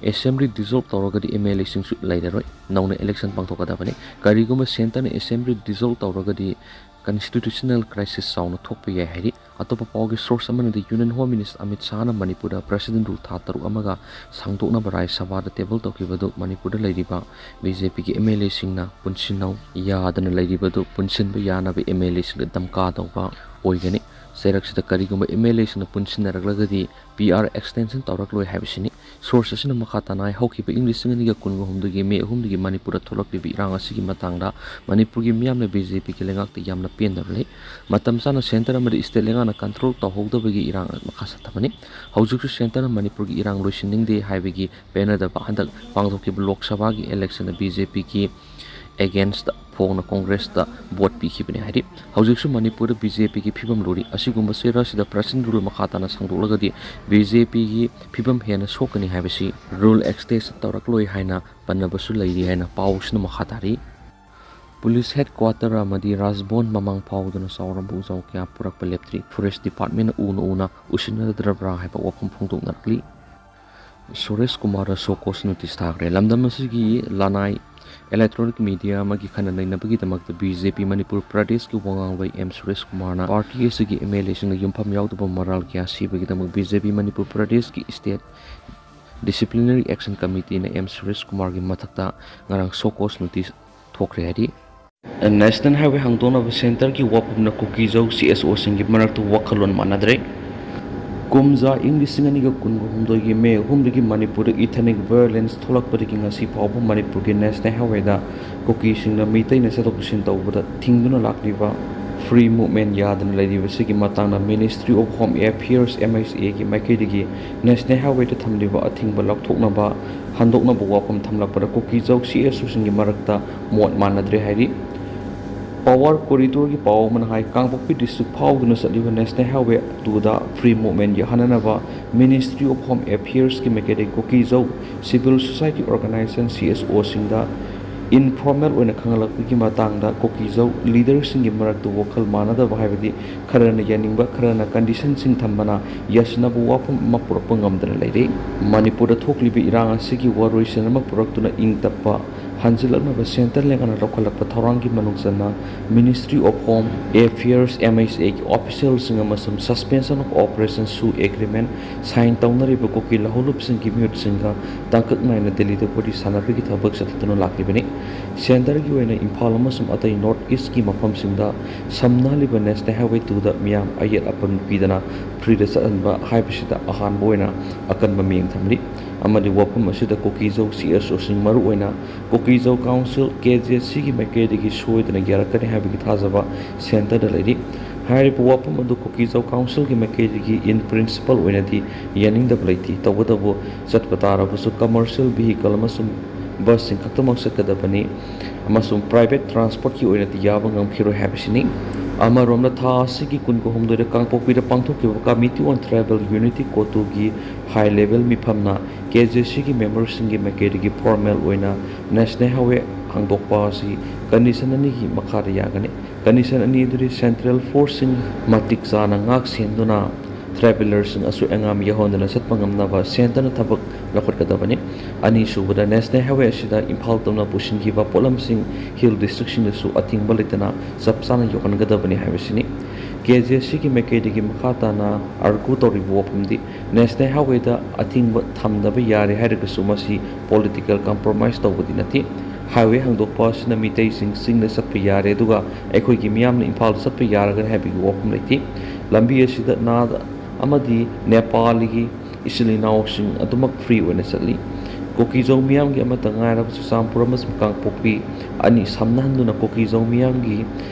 ꯑꯦꯁꯦꯝꯕ꯭ꯂꯤ ꯗꯤꯖꯣꯜꯕ ꯇꯧꯔꯒꯗꯤ ꯑꯦꯝ ꯑꯦꯜ ꯑꯦꯁꯤꯡꯁꯨ ꯂꯩꯔꯔꯣꯏ꯫ ꯅꯧꯅ ꯏꯂꯦꯛꯁꯟ ꯄꯥꯡꯊꯣꯛꯀꯗꯕꯅꯤ꯫ ꯀꯔꯤꯒꯨꯝꯕ ꯁꯦꯟꯇꯔꯅ ꯑꯦꯁꯦꯝꯕ꯭ꯂꯤ ꯗꯤꯖꯣꯜꯕ ꯇꯧꯔꯒꯗꯤ ꯀꯟꯁꯇꯤꯇ꯭ꯌꯨꯁꯅꯦꯜ ꯀ꯭ꯔꯥꯏꯁꯤꯁ ꯆꯥꯎꯅ ꯊꯣꯛꯄ ꯌꯥꯏ ꯍꯥꯏꯔꯤ꯫ ꯑꯇꯣꯞꯄ ꯄꯥꯎꯒꯤ ꯁꯣꯔꯁ ꯑꯃꯅꯗꯤ ꯌꯨꯅꯤꯌꯟ ꯍꯣꯝ ꯃꯤꯅꯤꯁꯇꯔ ꯑꯃꯤꯠ ꯁꯥꯍꯅ ꯃꯅꯤꯄꯨꯔꯗ ꯄ꯭ꯔꯁꯤꯗꯦꯟ ꯔꯨꯜ ꯊꯥ ꯇꯔꯨꯛ ꯑꯃꯒ ꯁꯥꯡꯗꯣꯛꯅꯕ ꯔꯥꯖ꯭ꯌ ꯁꯚꯥꯗ ꯇꯦꯕꯜ ꯇꯧꯈꯤꯕꯗꯨ ꯃꯅꯤꯄꯨꯔꯗ ꯂꯩꯔꯤꯕ ꯕꯤ ꯖꯦ ꯄꯤꯒꯤ ꯑꯦꯝ ꯑꯦꯜ ꯑꯦꯁꯤꯡꯅ ꯄꯨꯟꯁꯤꯟꯅꯧ ꯌꯥꯗꯅ ꯂꯩꯔꯤꯕꯗꯨ ꯄꯨꯟꯁꯤꯟꯕ ꯌꯥꯅꯕ ꯑꯦꯝ ꯑꯦꯜ ꯑꯦꯁꯤꯡꯗ ꯗꯝꯀꯥ ꯇꯧꯕ ꯑꯣꯏꯒꯅꯤ꯫ ꯆꯩꯔꯛꯁꯤꯗ ꯀꯔꯤꯒꯨꯝꯕ ꯑꯦꯝ ꯑꯦꯜ ꯑꯦꯁꯤꯡꯅ ꯄꯨꯟꯁꯤꯟꯅꯔꯛꯂꯒꯗꯤ ꯄꯤ ꯑꯥꯔ ꯑꯦꯛꯁꯇꯦꯟꯁꯟ ꯇꯧꯔꯛꯂꯣꯏ ꯍꯥꯏꯕꯁꯤꯅꯤ꯫ ꯁꯣꯔꯁ ꯑꯁꯤꯅ ꯃꯈꯥ ꯇꯥꯅ ꯍꯥꯏ, ꯍꯧꯈꯤꯕ ꯏꯪ ꯂꯤꯁꯤꯡ ꯑꯅꯤꯒ ꯀꯨꯟꯒ ꯍꯨꯝꯗꯣꯏꯒꯤ ꯃꯦ ꯑꯍꯨꯝꯗꯒꯤ ꯃꯅꯤꯄꯨꯔꯗ ꯊꯣꯛꯂꯛꯂꯤꯕ ꯏꯔꯥꯡ ꯑꯁꯤꯒꯤ ꯃꯇꯥꯡꯗ ꯃꯅꯤꯄꯨꯔꯒꯤ ꯃꯤꯌꯥꯝꯅ ꯕꯤ ꯖꯦ ꯄꯤꯒꯤ ꯂꯩꯉꯥꯛꯇ ꯌꯥꯝꯅ ꯄꯦꯟꯗꯕ ꯂꯩ꯫ ꯃꯇꯝ ꯆꯥꯅ ꯁꯦꯟꯇꯔ ꯑꯃꯗꯤ ꯁ꯭ꯇꯦꯠ ꯂꯩꯉꯥꯛꯅ ꯀꯟꯇ꯭ꯔꯣꯜ ꯇꯧꯍꯧꯗꯕꯒꯤ ꯏꯔꯥꯡ ꯃꯈꯥ ꯆꯠꯊꯕꯅꯤ꯫ ꯍꯧꯖꯤꯛꯁꯨ ꯁꯦꯟꯇꯔꯅ ꯃꯅꯤꯄꯨꯔꯒꯤ ꯏꯔꯥꯡ ꯂꯣꯏꯁꯤꯟꯅꯤꯡꯗꯦ ꯍꯥꯏꯕꯒꯤ ꯄꯦꯟꯅꯗꯕ ꯍꯟꯗꯛ ꯄꯥꯡꯊꯣꯛꯈꯤꯕ ꯂꯣꯛ ꯁꯚꯥꯒꯤ ꯏꯂꯦꯛꯁꯟꯗ ꯕꯤ ꯖꯦ ꯄꯤꯒꯤ ꯑꯦꯒꯦꯟꯁꯇ ꯐꯣꯡꯅ ꯀꯣꯡꯒ꯭ꯔꯦꯁꯇ ꯚꯣꯠ ꯄꯤꯈꯤꯕꯅꯤ ꯍꯥꯏꯔꯤ꯫ ꯍꯧꯖꯤꯛꯁꯨ ꯃꯅꯤꯄꯨꯔꯗ ꯕꯤ ꯖꯦ ꯄꯤꯒꯤ ꯐꯤꯕꯝ ꯂꯨꯔꯤ꯫ ꯑꯁꯤꯒꯨꯝꯕ ꯆꯩꯔꯛ ꯑꯁꯤꯗ ꯄ꯭ꯔꯖꯦꯟ ꯔꯨꯜ ꯃꯈꯥ ꯇꯥꯅ ꯁꯥꯡꯗꯣꯛꯂꯒꯗꯤ ꯕꯤ ꯖꯦ ꯄꯤꯒꯤ ꯐꯤꯕꯝ ꯍꯦꯟꯅ ꯁꯣꯛꯀꯅꯤ ꯍꯥꯏꯕꯁꯤ ꯔꯨꯜ ꯑꯦꯛꯁꯇꯦꯟꯁꯟ ꯇꯧꯔꯛꯂꯣꯏ ꯍꯥꯏꯅ ꯄꯟꯅꯕꯁꯨ ꯂꯩꯔꯤ ꯍꯥꯏꯅ ꯄꯥꯎꯁꯤꯅ ꯃꯈꯥ ꯇꯥꯔꯤ꯫ ꯄꯨꯂꯤꯁ ꯍꯦꯗ ꯀ꯭ꯋꯥꯇꯔ ꯑꯃꯗꯤ ꯔꯥꯖꯚꯋꯟ ꯃꯃꯥꯡ ꯐꯥꯎꯗꯨꯅ ꯆꯥꯎꯔꯝꯕ ꯎꯖꯥꯎ ꯀꯌꯥ ꯄꯨꯔꯛꯄ ꯂꯦꯞꯇ꯭ꯔꯤ꯫ ꯐꯣꯔꯦꯁ ꯗꯤꯄꯥꯔꯠꯃꯦꯟꯅ ꯎꯅ ꯎꯅ ꯎꯁꯤꯟꯅꯗ꯭ꯔꯕ꯭ꯔꯥ ꯍꯥꯏꯕ ꯋꯥꯐꯝ ꯐꯣꯡꯗꯣꯛꯅꯔꯛꯂꯤ꯫ ꯁꯨꯔꯦꯁ ꯀꯨꯃꯥꯔꯗ ꯁꯣ ꯀꯣꯁ ꯅꯣꯇꯤꯁ ꯊꯥꯈ꯭ꯔꯦ꯫ ꯂꯝꯗꯝ ꯑꯁꯤꯒꯤ ꯂꯅꯥꯏ ꯏꯂꯦꯛꯇ꯭ꯔꯣꯅꯤꯛ ꯃꯤꯗꯤꯌꯥ ꯑꯃꯒꯤ ꯈꯟꯅ ꯅꯩꯅꯕꯒꯤꯗꯃꯛꯇ ꯕꯤ ꯖꯦ ꯄꯤ ꯃꯅꯤꯄꯨꯔ ꯄ꯭ꯔꯗꯦꯁꯀꯤ ꯋꯥ ꯉꯥꯡꯕ ꯑꯦꯝ ꯁꯨꯔꯦꯁ ꯀꯨꯃꯥꯔꯅ ꯄꯥꯔꯇꯤ ꯑꯁꯤꯒꯤ ꯑꯦꯝ ꯑꯦꯜ ꯑꯦꯁꯤꯡꯅ ꯌꯨꯝꯐꯝ ꯌꯥꯎꯗꯕ ꯃꯔꯥꯜ ꯀꯌꯥ ꯁꯤꯕꯒꯤꯗꯃꯛ ꯕꯤ ꯖꯦ ꯄꯤ ꯃꯅꯤꯄꯨꯔ ꯄ꯭ꯔꯗꯦꯁꯀꯤ ꯁ꯭ꯇꯦꯠ ꯗꯤꯁꯤꯄ꯭ꯂꯤꯅꯔꯤ ꯑꯦꯛꯁꯟ ꯀꯃꯤꯇꯤꯅ ꯑꯦꯝ ꯁꯨꯔꯦꯁ ꯀꯨꯃꯥꯔꯒꯤ ꯃꯊꯛꯇ ꯉꯔꯥꯡ ꯁꯣ ꯀꯣꯁ ꯅꯣꯇꯤꯁ ꯊꯣꯛꯈ꯭ꯔꯦ ꯍꯥꯏꯔꯤ꯫ ꯅꯦꯁꯅꯦꯜ ꯍꯥꯏꯋꯦ ꯍꯥꯡꯗꯣꯛꯅꯕ ꯁꯦꯟꯇꯔꯒꯤ ꯋꯥꯐꯝꯅ ꯀꯨꯀꯤꯖꯧ ꯁꯤ ꯑꯦꯁ ꯑꯣꯁꯤꯡꯒꯤ ꯃꯔꯛꯇ ꯋꯥꯈꯜꯂꯣꯟ ꯃꯥꯟꯅꯗ꯭ꯔꯦ꯫ ꯀꯨꯝꯖꯥ ꯏꯪ ꯂꯤꯁꯤꯡ ꯑꯅꯤꯒ ꯀꯨꯟꯒ ꯍꯨꯝꯗꯣꯏꯒꯤ ꯃꯦ ꯑꯍꯨꯝꯗꯒꯤ ꯃꯅꯤꯄꯨꯔꯗ ꯏꯊꯅꯤꯛ ꯚꯥꯏꯑꯣꯂꯦꯟꯁ ꯊꯣꯛꯂꯛꯄꯗꯒꯤ ꯉꯁꯤ ꯐꯥꯎꯕ ꯃꯅꯤꯄꯨꯔꯒꯤ ꯅꯦꯁꯅꯦꯜ ꯍꯥꯏꯋꯦꯗ ꯀꯨꯀꯤꯁꯤꯡꯅ ꯃꯤꯇꯩꯅ ꯆꯠꯊꯣꯛ ꯆꯠꯁꯤꯟ ꯇꯧꯕꯗ ꯊꯤꯡꯗꯨꯅ ꯂꯥꯛꯂꯤꯕ ꯐ꯭ꯔꯤ ꯃꯨꯚꯃꯦꯟ ꯌꯥꯗꯅ ꯂꯩꯔꯤꯕꯁꯤꯒꯤ ꯃꯇꯥꯡꯗ ministry of home affairs, M H ꯑꯦꯒꯤ ꯃꯥꯏꯀꯩꯗꯒꯤ ꯅꯦꯁꯅꯦꯜ ꯍꯥꯏꯋꯦꯗ ꯊꯝꯂꯤꯕ ꯑꯊꯤꯡꯕ ꯂꯧꯊꯣꯛꯅꯕ ꯍꯟꯗꯣꯛꯅꯕ ꯋꯥꯐꯝ ꯊꯝꯂꯛꯄꯗ ꯀꯨꯀꯤꯖꯧ ꯁꯤ ꯑꯦꯁ ꯑꯣꯁꯤꯡꯒꯤ ꯃꯔꯛꯇ ꯃꯣꯠ ꯃꯥꯟꯅꯗ꯭ꯔꯦ ꯍꯥꯏꯔꯤ꯫ ꯄꯋꯥꯔ ꯀꯣꯔꯤꯗꯣꯔꯒꯤ ꯄꯥꯎ ꯑꯃꯅ ꯍꯥꯏ, ꯀꯥꯡꯄꯣꯛꯄꯤ ꯗꯤꯁꯇ꯭ꯔꯤꯛ ꯐꯥꯎꯗꯨꯅ ꯆꯠꯂꯤꯕ ꯅꯦꯁꯅꯦꯜ ꯍꯥꯏꯋꯦ ꯇꯨꯗ ꯐ꯭ꯔꯤ ꯃꯨꯚꯃꯦꯟ ꯌꯥꯍꯟꯅꯅꯕ ꯃꯤꯅꯤꯁꯇ꯭ꯔꯤ ꯑꯣꯐ ꯍꯣꯝ ꯑꯦꯐꯤꯌꯔꯁꯀꯤ ꯃꯥꯏꯀꯩꯗꯒꯤ ꯀꯨꯀꯤꯖꯧ civil society organisation C S ꯑꯣꯁꯤꯡꯗ informal ꯑꯣꯏꯅ ꯈꯪꯍꯜꯂꯛꯄꯒꯤ ꯃꯇꯥꯡꯗ ꯀꯨꯀꯤꯖꯧ ꯂꯤꯗꯔꯁꯤꯡꯒꯤ ꯃꯔꯛꯇ ꯋꯥꯈꯜ ꯃꯥꯟꯅꯗꯕ, ꯍꯥꯏꯕꯗꯤ ꯈꯔꯅ ꯌꯥꯅꯤꯡꯕ, ꯈꯔꯅ ꯀꯟꯗꯤꯁꯟꯁꯤꯡ ꯊꯝꯕꯅ ꯌꯥꯁꯤꯟꯅꯕ ꯋꯥꯐꯝ ꯑꯃ ꯄꯨꯔꯛꯄ ꯉꯝꯗꯅ ꯂꯩꯔꯦ꯫ ꯃꯅꯤꯄꯨꯔꯗ ꯊꯣꯛꯂꯤꯕ ꯏꯔꯥꯡ ꯑꯁꯤꯒꯤ ꯋꯥꯔꯣꯏꯁꯤꯟ ꯑꯃ ꯄꯨꯔꯛꯇꯨꯅ ꯏꯪ ꯇꯞꯄ ꯍꯟꯖꯤꯜꯂꯛꯅꯕ ꯁꯦꯟꯇꯔ ꯂꯩꯉꯥꯛꯅ ꯂꯧꯈꯠꯂꯛꯄ ꯊꯧꯔꯥꯡꯒꯤ ꯃꯅꯨꯡ ꯆꯟꯅ Ministry of Home Affairs, M H A ꯒꯤ officialꯁꯤꯡ ꯑꯃꯁꯨꯡ Suspension of Operation ꯁꯨ agreement sign ꯇꯧꯅꯔꯤꯕ ꯀꯨꯀꯤ ꯂꯧꯍꯧꯂꯨꯞꯁꯤꯡꯒꯤ ꯃꯤꯍꯨꯠꯁꯤꯡꯒ ꯇꯥꯡꯀꯛ ꯅꯥꯏꯅ ꯗꯦꯜꯂꯤꯗ ꯋꯥꯔꯤ ꯁꯥꯟꯅꯕꯒꯤ ꯊꯕꯛ ꯆꯠꯊꯗꯨꯅ ꯂꯥꯛꯂꯤꯕꯅꯤ꯫ ꯁꯦꯟꯇꯔꯒꯤ ꯑꯣꯏꯅ ꯏꯝꯐꯥꯜ ꯑꯃꯁꯨꯡ ꯑꯇꯩ North Eastꯀꯤ ꯃꯐꯝꯁꯤꯡꯗ ꯁꯝꯅꯍꯜꯂꯤꯕ National Highway twoꯗ ꯃꯤꯌꯥꯝ ꯑꯌꯦꯠ ꯑꯄꯟ ꯄꯤꯗꯅ freeꯗ ꯆꯠꯍꯟꯕ ꯍꯥꯏꯕꯁꯤꯗ ꯑꯍꯥꯟꯕ ꯑꯣꯏꯅ ꯑꯀꯟꯕ ꯃꯤꯠꯌꯦꯡ ꯊꯝꯂꯤ꯫ ꯑꯃꯗꯤ ꯋꯥꯐꯝ ꯑꯁꯤꯗ ꯀꯨꯀꯤꯖꯧ CSOꯁꯤꯡ, ꯃꯔꯨꯑꯣꯏꯅ ꯀꯨꯀꯤꯖꯧ Council, KJCꯒꯤ ꯃꯥꯏꯀꯩꯗꯒꯤ ꯁꯣꯏꯗꯅ ꯌꯥꯔꯛꯀꯅꯤ ꯍꯥꯏꯕꯒꯤ ꯊꯥꯖꯕ ꯁꯦꯟꯇꯔꯗ ꯂꯩꯔꯤ꯫ ꯍꯥꯏꯔꯤꯕ ꯋꯥꯐꯝ ꯑꯗꯨ ꯀꯨꯀꯤꯖꯧ Councilꯒꯤ ꯃꯥꯏꯀꯩꯗꯒꯤ in principle ꯑꯣꯏꯅꯗꯤ ꯌꯥꯅꯤꯡꯗꯕ ꯂꯩꯇꯦ꯫ ꯇꯧꯕꯇꯕꯨ ꯆꯠꯄ ꯇꯥꯔꯕꯁꯨ commercial vehicle ꯑꯃꯁꯨꯡ busꯁꯤꯡ ꯈꯛꯇꯃꯛ ꯆꯠꯀꯗꯕꯅꯤ ꯑꯃꯁꯨꯡ private transportꯀꯤ ꯑꯣꯏꯅꯗꯤ ꯌꯥꯕ ꯉꯝꯈꯤꯔꯣꯏ ꯍꯥꯏꯕꯁꯤꯅꯤ꯫ ꯑꯃꯔꯣꯝꯗ, ꯊꯥ ꯑꯁꯤꯒꯤ ꯀꯨꯟꯒ ꯍꯨꯝꯗꯣꯏꯗ ꯀꯥꯡꯄꯣꯛꯄꯤꯗ ꯄꯥꯡꯊꯣꯛꯈꯤꯕ Committee on Tribal Unity, CoTUꯒꯤ high level ꯃꯤꯐꯝꯅ KJCꯒꯤ memberꯁꯤꯡꯒꯤ ꯃꯥꯏꯀꯩꯗꯒꯤ formal ꯑꯣꯏꯅ National Highway ꯍꯥꯡꯗꯣꯛꯄ ꯑꯁꯤ condition ꯑꯅꯤꯒꯤ ꯃꯈꯥꯗ ꯌꯥꯒꯅꯤ꯫ Condition ꯑꯅꯤ ꯑꯗꯨꯗꯤ central forceꯁꯤꯡ ꯃꯇꯤꯛ ꯆꯥꯅ ꯉꯥꯛ ꯁꯦꯟꯗꯨꯅ travellerꯁꯤꯡ ꯑꯁꯣꯏ ꯑꯉꯥꯝ ꯌꯥꯎꯍꯟꯗꯅ ꯆꯠꯄ ꯉꯝꯅꯕ ꯁꯦꯟꯇꯔꯅ ꯊꯕꯛ ꯂꯧꯈꯠꯀꯗꯕꯅꯤ꯫ ꯑꯅꯤꯁꯨꯕꯗ, National Highway ꯑꯁꯤꯗ ꯏꯝꯐꯥꯜ ꯇꯝꯅ ꯄꯨꯁꯤꯟꯈꯤꯕ ꯄꯣꯠꯂꯝꯁꯤꯡ hill districtꯁꯤꯡꯗꯁꯨ ꯑꯊꯤꯡꯕ ꯂꯩꯇꯅ ꯆꯞ ꯆꯥꯅ ꯌꯧꯍꯟꯒꯗꯕꯅꯤ ꯍꯥꯏꯕꯁꯤꯅꯤ꯫ KJCꯒꯤ ꯃꯥꯏꯀꯩꯗꯒꯤ ꯃꯈꯥ ꯇꯥꯅ argue ꯇꯧꯔꯤꯕ ꯋꯥꯐꯝꯗꯤ, National Highwayꯗ ꯑꯊꯤꯡꯕ ꯊꯝꯗꯕ ꯌꯥꯔꯦ ꯍꯥꯏꯔꯒꯁꯨ ꯃꯁꯤ political compromise ꯇꯧꯕꯗꯤ ꯅꯠꯇꯦ꯫ Highway ꯍꯥꯡꯗꯣꯛꯄ ꯑꯁꯤꯅ ꯃꯤꯇꯩꯁꯤꯡ ꯆꯤꯡꯗ ꯆꯠꯄ ꯌꯥꯔꯦ, ꯑꯗꯨꯒ ꯑꯩꯈꯣꯏꯒꯤ ꯃꯤꯌꯥꯝꯅ ꯏꯝꯐꯥꯜꯗ ꯆꯠꯄ ꯌꯥꯔꯒꯅꯤ ꯍꯥꯏꯕꯒꯤ ꯋꯥꯐꯝ ꯂꯩꯇꯦ꯫ ꯂꯝꯕꯤ ꯑꯁꯤꯗ ꯅꯥꯒꯥ ꯑꯃꯗꯤ ꯅꯦꯄꯥꯂꯤꯒꯤ ꯏꯆꯤꯜ ꯏꯅꯥꯎꯁꯤꯡ ꯑꯗꯨꯃꯛ free ꯑꯣꯏꯅ ꯆꯠꯂꯤ꯫ ꯀꯨꯀꯤꯖꯧ ꯃꯤꯌꯥꯝꯒꯤ ꯑꯃꯠꯇ ꯉꯥꯏꯔꯕ ꯆꯨꯔꯆꯥꯟꯄꯨꯔ ꯑꯃꯁꯨꯡ ꯀꯥꯡꯄꯣꯛꯄꯤ ꯑꯅꯤ ꯁꯝꯅꯍꯟꯗꯨꯅ ꯀꯨꯀꯤꯖꯧ ꯃꯤꯌꯥꯝꯒꯤ